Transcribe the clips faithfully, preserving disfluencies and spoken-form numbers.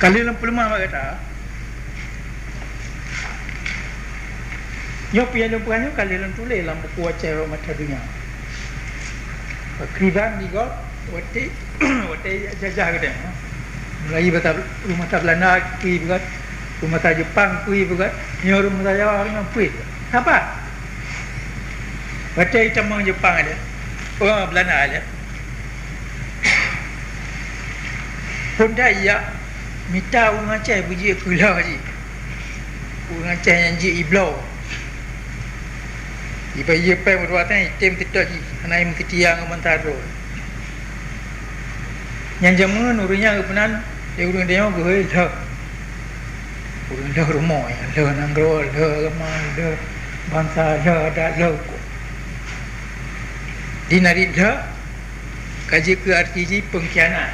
Ka lheueh lôn peuleumah bak gata. Nyoe peue nyang lôn peugah nyoe ka lheueh lôn tuléh lam buku Aceh Rot Mata Donya. Pakriban di gob watèe, watèe jajah geutanyoe. Mulai bak rhueng mata Beulanda kui peugöt, rhueng mata Jeupang kui peugöt, nyoe rhueng mata Jawa nyoe kui peugöt. Sapat. Watèe itamong Jeupang lé, oh, Beulanda lé. Phôn that ijak mita ureueng Aceh beujeuet keu lheueh jih. Ureueng Aceh nyang jeuet ibloe. Iba ié péng meudua teng item teutot jih, hana imeukeutiya ngon bansa droe. Nyang jameun ureueng nyan geupeunan lé ureueng tanyoe geuhôi lheueh. Ureueng lheueh rumoh, lheueh nanggroe, lheueh agama, lheueh bansa, lheueh adat, lheueh hukôm. Di narit lheueh ka jeuet keu arti jih pengkhianat.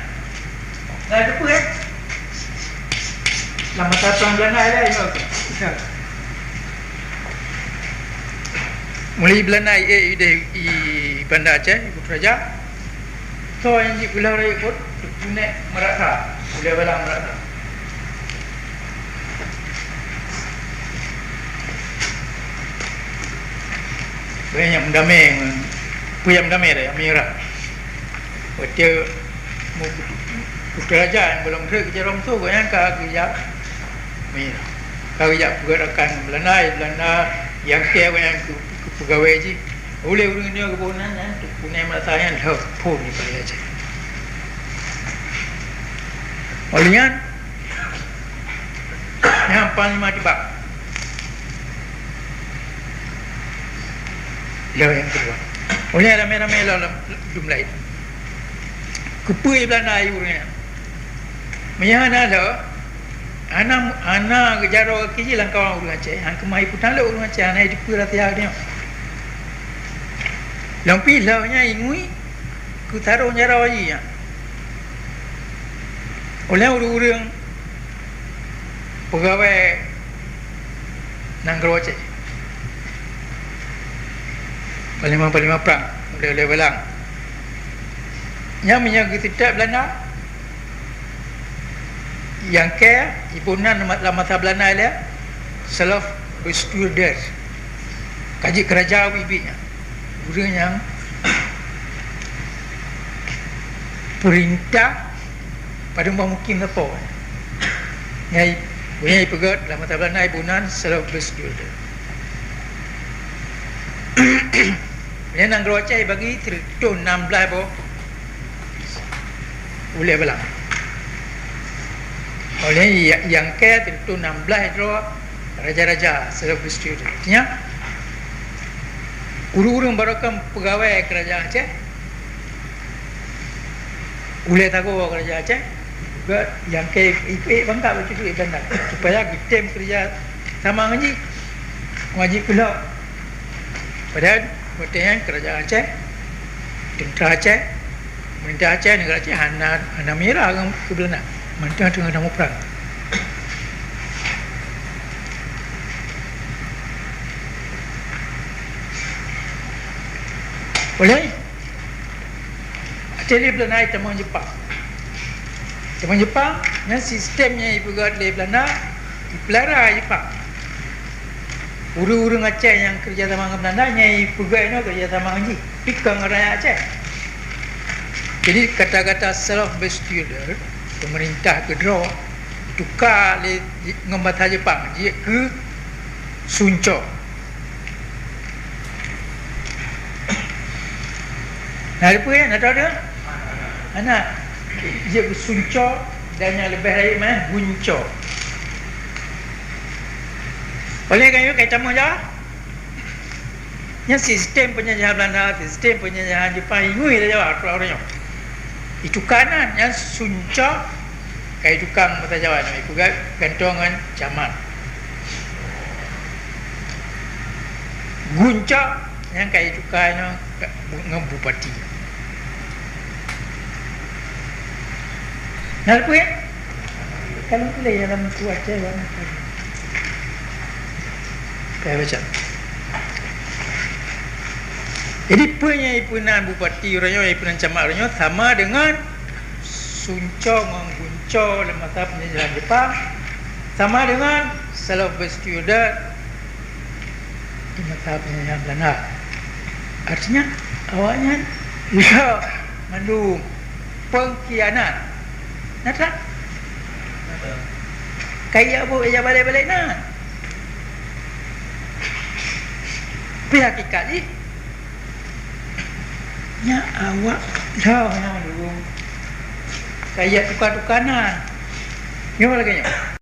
Nah, teupeue, eh? Lam masa prang Beulanda, eh, inoe. Mulai Beulanda, eh, i deh, i Banda Aceh, i Putrajaya. Soe nyang jipeulah rayeuk buet, teupunéh meurasa, ulèe balang meurasa. Banyak meudamé, peue nyang meudamé deh, Amirah. Watèe mu-, Putrajaya nyang gohlom trép keu jaroe musoh, gobnyan ka geujak Amirah. Ka geujak peugöt rakan ngon Beulanda, Beulanda nyang keu gobnyan keu, keu peugawèe jih. Ulèe ureueng nyoe geuboh nan, nyan, teupunéh meurasa nyan lheueh phôn di Banda Aceh. Óh lheueh nyan, nyan Panglima Tibang. Lheueh nyang keudua. Óh lheueh ramé-ramé lom, lom, lom laén. Keupeue Beulanda ayue ureueng nyan? Meunyo hana lheueh, hana, hana geujaroe gaki jih lam kawan ureueng Aceh, han keumah ipeutalok ureueng Aceh, hana iteupeue rasa geutanyoe. Lom pih lheueh nyan ingui keu taroh jaroe jih nyan. Óh lheueh ureueng-ureueng peugawèe nanggroe Aceh. Panglima-panglima prang, ulèe-ulèe balang. Nyan meunyo geuseutôt Beulanda, nyang keu iboh nan lam masa Beulanda ilèe, Zelfbestuurder. Ka jeuet keu raja ubit-ubit nyan. Ureueng nyang peurintah padum boh mukim sapo. Nyan, nyan ipeugöt lam masa Beulanda iboh nan Zelfbestuurder. Nyan nanggroe Aceh ibagi sireutoh nam blaih boh ulèe balang. Óh lheueh nyang keu sireutoh nam blaih droe raja-raja Zelfbestuurder. Artinya, ureueng-ureueng barokon peugawèe keurajeuen Aceh, ulèe sagoe keurajeuen Aceh, geuh nyang keu ipeugöt pangkat bacut di Beulanda, supaya geutem keureuja sama ngon jih, ngon jih peulhok. Padahai watèe nyan keurajeuen Aceh, teuntra Aceh, peurintah Aceh, neugara Aceh hana, hana meunyeurah keu Beulanda, mantong teungoh na muprang. Oleh Aceh lé Beulanda itamong Jeupang. Itamong Jeupang, nyan sistem nyang ipeugöt lé Beulanda, ipeulara Jeupang. Ureueng-ureueng Aceh nyang keureuja sama ngon Beulanda, nyang ipeugöt inoe keureuja sama ngon jih, pi kon ngon rakyat Aceh. Jadi, kata-kata Zelfbestuurder, peumeurintah keudroe, ituka lé ngon basa Jeupang, jeuet keu sunco. Na teupeue, na tahu dah? Hana. Jeuet keu sunco dan nyang leubeh rayeuk meunan gunco. Oleh karena itu, kata muja, nyan sistem penjajahan Belanda, sistem penjajahan Jepang, ingui dah Jawa, keluar orang nyoe. Itu kanan, nyan sunco, kai tukang mata Jawa, nyan ipeugah gantongan camat. Gunco, nyan kai tukang nyoe, ngon bupati. Na teupeue? Kalau tuléh dalam buku Aceh, awak nak tahu. Saya baca. Jadi, peue nyang ipeunan bupati uroe nyoe, ipeunan camat uroe nyoe sama dengan Tunco ngon gunco lam masa penjajahan Jepang sama dengan Salafistus di masa penjajahan Belanda. Artinya, awaknyan lheueh mandum pengkhianat. Na that? Kaya buet ija balek-balek na. Tapi hakikat jih, nyan awak lheueh mandum kaya tuka-tuka na. Nyoe lagèe nyoe.